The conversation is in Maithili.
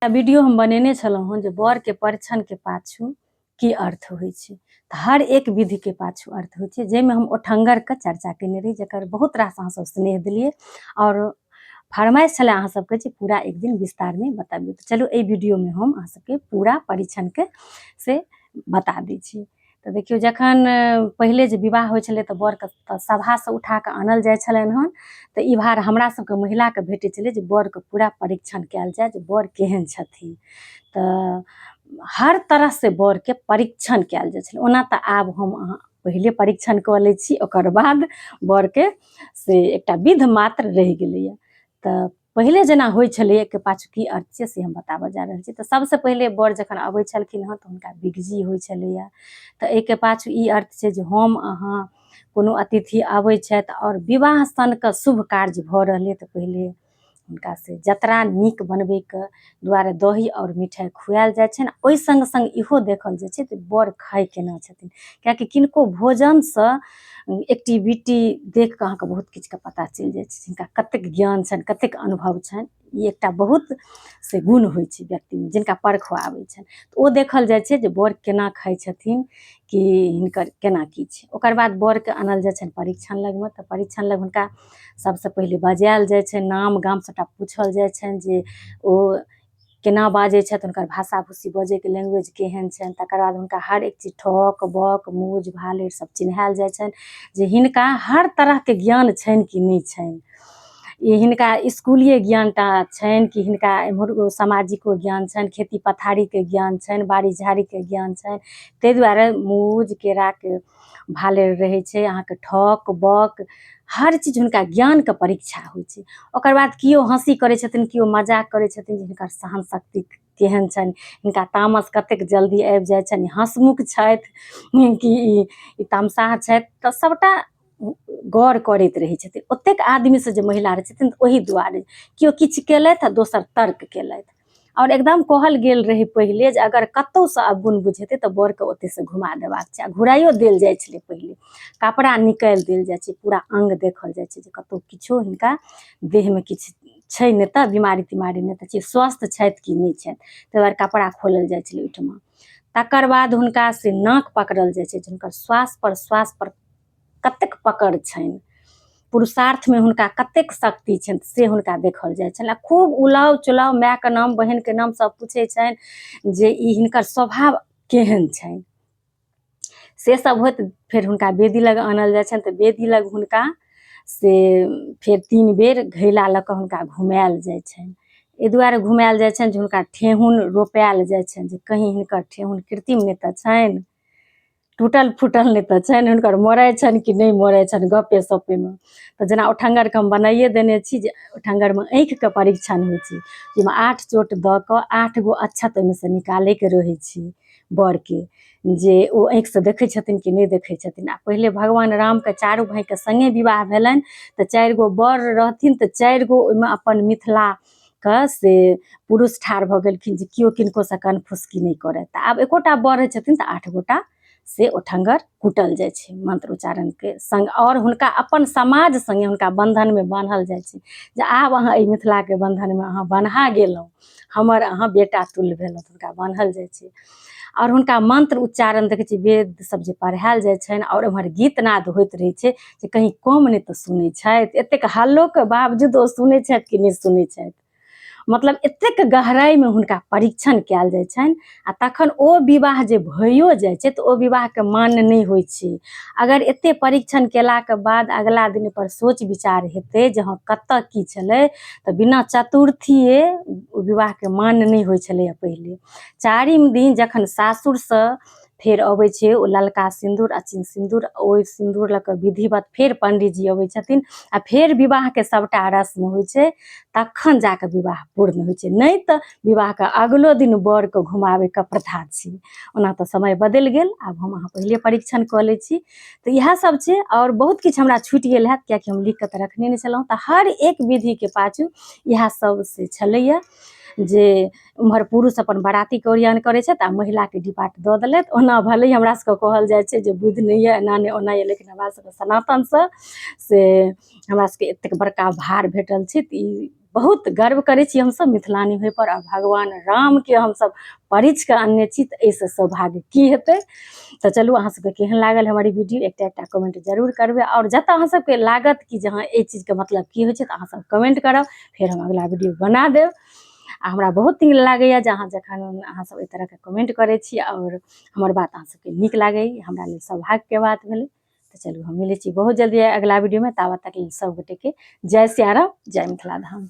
वीडियो हम बनेने छलहुँ हँ जे बरके परिछनके पाछू की अर्थ होइ छै। तऽ हर एक विधिके पाछू अर्थ होइ छै, जाहिमे हम ओठङ्गरके चर्चा केने रही, जकर बहुत रास अहाँ सब स्नेह देलियै आओर फरमाइश छलै अहाँ सबके जे पूरा एक दिन विस्तारमे बताबियौ। तऽ चलू एहि वीडियोमे हम अहाँ सबके पूरा परिछनके से बता दै छी। तऽ देखियौ, जखन पहिले जे विवाह होइ छलै तऽ बरके तऽ सभासँ उठा कऽ आनल जाइ छलनि हन। तऽ ई भार हमरा सबके महिलाके भेटै छलै जे बरके पूरा परीक्षण कयल जाय जे बर केहन छथिन। तऽ हर तरहसँ बरके परीक्षण कयल जाइ छलै। ओना तऽ आब हम अहाँ पहिले परीक्षण कऽ लै छी, ओकर बाद बरके से एकटा विध मात्र रहि गेलैए। तऽ पहिले जेना होइ छलै, एहिके पाछू की अर्थ छै से हम बताबऽ जा रहल छी। तऽ सबसँ पहिले बर जखन अबै छलखिन हँ तऽ हुनका बिगजी होइ छलैए। तऽ एहिके पाछू ई अर्थ छै जे हम अहाँ कोनो अतिथि अबै छथि आओर विवाह सनके शुभ कार्य भऽ रहलै तऽ पहिले हुनका से जतरा नीक बनबैके दुआरे दही आओर मिठाइ खुआएल जाइ छनि। ओहि सङ्ग सङ्ग इहो देखल जाइ छै जे बर खाइ केना छथिन, किएकि किनको भोजनसँ एक्टिविटी देख कऽ अहाँके बहुत किछुके पता चलि जाइ छै, हिनका कतेक ज्ञान छनि, कतेक अनुभव छनि। ई एकटा बहुत से गुण होइ छै व्यक्तिमे जिनका परखऽ आबै छनि। तऽ ओ देखल जाइ छै जे बर केना खाइ छथिन, कि हिनकर केना की छै। ओकर बाद बरके आनल जाइ छनि परीक्षण लगमे। तऽ परीक्षण लग हुनका सबसँ पहिले बजायल जाइ छै, नाम गाम सबटा पूछल जाइ छनि जे ओ केना बाजै छथि, हुनकर भाषा भूसी बजैके लैंग्वेज केहन छनि। तकर बाद हुनका हर एक चीज ठक बक मूज भालेर सब चिन्हायल जाइ छनि जे हिनका हर तरहके ज्ञान छनि कि नहि छनि, ई हिनका इसकुलिए ज्ञान टा छनि कि हिनका एम्हर सामाजिको ज्ञान छनि, खेती पथारीके ज्ञान छनि, बाड़ी झाड़ीके ज्ञान छनि। ताहि दुआरे मूज केराके भालेर रहै छै अहाँके, ठक बक हर चीज हुनका ज्ञानके परीक्षा होइ छै। ओकर बाद केओ हँसी करै छथिन, केओ मजाक करै छथिन जे हिनकर सहन शक्ति केहन छनि, हिनका तामस कतेक जल्दी आबि जाइ छनि, हँसमुख छथि कि ई तमसाह छथि। तऽ सभटा गौर करैत रहै छथिन ओतेक आदमीसँ जे महिला रहै छथिन। ओहि दुआरे केओ किछु केलथि आ दोसर तर्क केलथि। आओर एकदम कहल गेल रहै पहिले जे अगर कतहुसँ अवगुण बुझेतै तऽ बरके ओतहिसँ घुमा देबाक छै। आ घुराइयो देल जाइ छलै। पहिले कपड़ा निकालि देल जाइ छै, पूरा अङ्ग देखल जाइ छै जे कतहु किछो हिनका देहमे किछु छै नहि तऽ बिमारी तिमारी नहि तऽ छै, स्वस्थ छथि कि नहि छथि। ताहि दुआरे कपड़ा खोलल जाइ छलै ओहिठमा। तकर बाद हुनका से नाक पकड़ल जाइ छै, हुनकर श्वास पर श्वास पर कतेक पकड़ छनि, पुरुषार्थमे हुनका कतेक शक्ति छनि से हुनका देखल जाइ छनि। आ खूब उलाउ चुलाउ मायके नाम बहिनके नाम सब पूछै छनि जे ई हिनकर स्वभाव केहन छनि। से सब होइत फेर हुनका वेदी लग आनल जाइ छनि। तऽ वेदी लग हुनका से फेर 3 बेर घैला लऽ कऽ हुनका घुमायल जाइ छनि। एहि दुआरे घुमायल जाइ छनि जे हुनका ठेहुन रोपायल जाइ छनि जे कहीं हिनकर ठेहुन कृत्रिम नहि तऽ छनि, टूटल फूटल नहि तऽ छनि, हुनकर मरै छनि कि नहि मरै छनि गपे सपेमे। तऽ जेना ओठङ्गरके हम बनाइए देने छी जे ओठङ्गरमे आँखिके परीक्षण होइ छै, जाहिमे 8 चोट दऽ कऽ 8 गो अक्षत ओहिमे सँ निकालैके रहै छै बरके, जे ओ आँखिसँ देखै छथिन कि नहि देखै छथिन। आ पहिले भगवान रामके चारू भाइके सङ्गे विवाह भेलनि तऽ 4 गो बर रहथिन, तऽ 4 गो ओहिमे अपन मिथिलाके से पुरुष ठाढ़ भऽ गेलखिन जे केओ किनकोसँ कनफुसकी नहि करत। तऽ आब एकोटा बर होइ छथिन तऽ 8 गोटा से ओठङ्गर कुटल जाइ छै मंत्र उच्चारणके सङ्ग। आओर हुनका अपन समाज सङ्गे हुनका बन्धनमे बान्हल जाइ छै जे आब अहाँ एहि मिथिलाके बन्धनमे अहाँ बन्हा गेलहुँ, हमर अहाँ बेटा तुल्य भेलहुँ, तऽ हुनका बान्हल जाइ छै। आओर हुनका मंत्र उच्चारण देखै छियै वेद सब जे पढ़ायल जाइ छनि आओर एम्हर गीतनाद होइत रहै छै जे कहीं कम नहि तऽ सुनै छथि, एतेक हल्लोके बावजूद ओ सुनै छथि कि नहि सुनै छथि। मतलब एतेक गहराइमे हुनका परीक्षण कयल जाइ छनि। आ तखन ओ विवाह जे भइयो जाइ छै तऽ ओ विवाहके मान्य नहि होइ छै। अगर एते परीक्षण केलाके बाद अगला दिन पर सोच विचार हेतै जे हँ कतऽ की छलै, तऽ बिना चतुर्थिए ओ विवाहके मान्य नहि होइ छलैए पहिले। 4 दिन जखन सासुरसँ फेर अबै छै ओ ललका सिन्दूर आ चिन सिन्दूर, ओहि सिन्दूर लऽ कऽ विधिवत फेर पंडीजी अबै छथिन आ फेर विवाहके सबटा रस्म होइ छै, तखन जाकऽ विवाह पूर्ण होइ छै। नहि तऽ विवाहके अगलो दिन बरके घुमाबैके प्रथा छै। ओना तऽ समय बदलि गेल, आब हम अहाँ पहिले परीक्षण कऽ लै छी। तऽ इएह सब छै। आओर बहुत किछु हमरा छुटि गेल हैत कियाकि हम लिख कऽ तऽ रखने नहि छलहुँ। तऽ हर एक विधिके पाछू इएह सब से छलैया जे उम्हर पुरुष अपन बरातीके ओरियान करै छथि आ महिलाके डिपार्ट दऽ देलथि। ओना भले ही हमरा सबके कहल जाइ छै जे बुद्धि नहि यऽ, एना नहि ओना यऽ, लेकिन हमरा सबके सनातनसँ से हमरा सबके एतेक बड़का भार भेटल छै। तऽ ई बहुत गर्व करै छी हमसब मिथिलानी होय पर, आ भगवान रामके हमसब परिछ कऽ अनने छी, तऽ एहिसँ सौभाग्य की हेतै। तऽ चलू, अहाँ सबके केहन लागल हमर ई वीडियो, एकटा एकटा कमेंट जरूर करबै, आओर जतऽ अहाँ सबके लागत कि जे हँ एहि चीजके मतलब की होइ छै, तऽ अहाँ सब कमेंट करब, फेर हम अगला वीडियो बना देब। आ हमरा बहुत नीक लागैए जे अहाँ जखन अहाँ सब एहि तरहके कमेंट करै छी आओर हमर बात अहाँ सबके नीक लागैए, हमरा लेल सौभाग्यके बात भेलै। तऽ चलू, हम मिलै छी बहुत जल्दी अगला वीडियोमे, ताबत तक लेल सब गोटेके जय सियाराम, जय मिथिला धाम।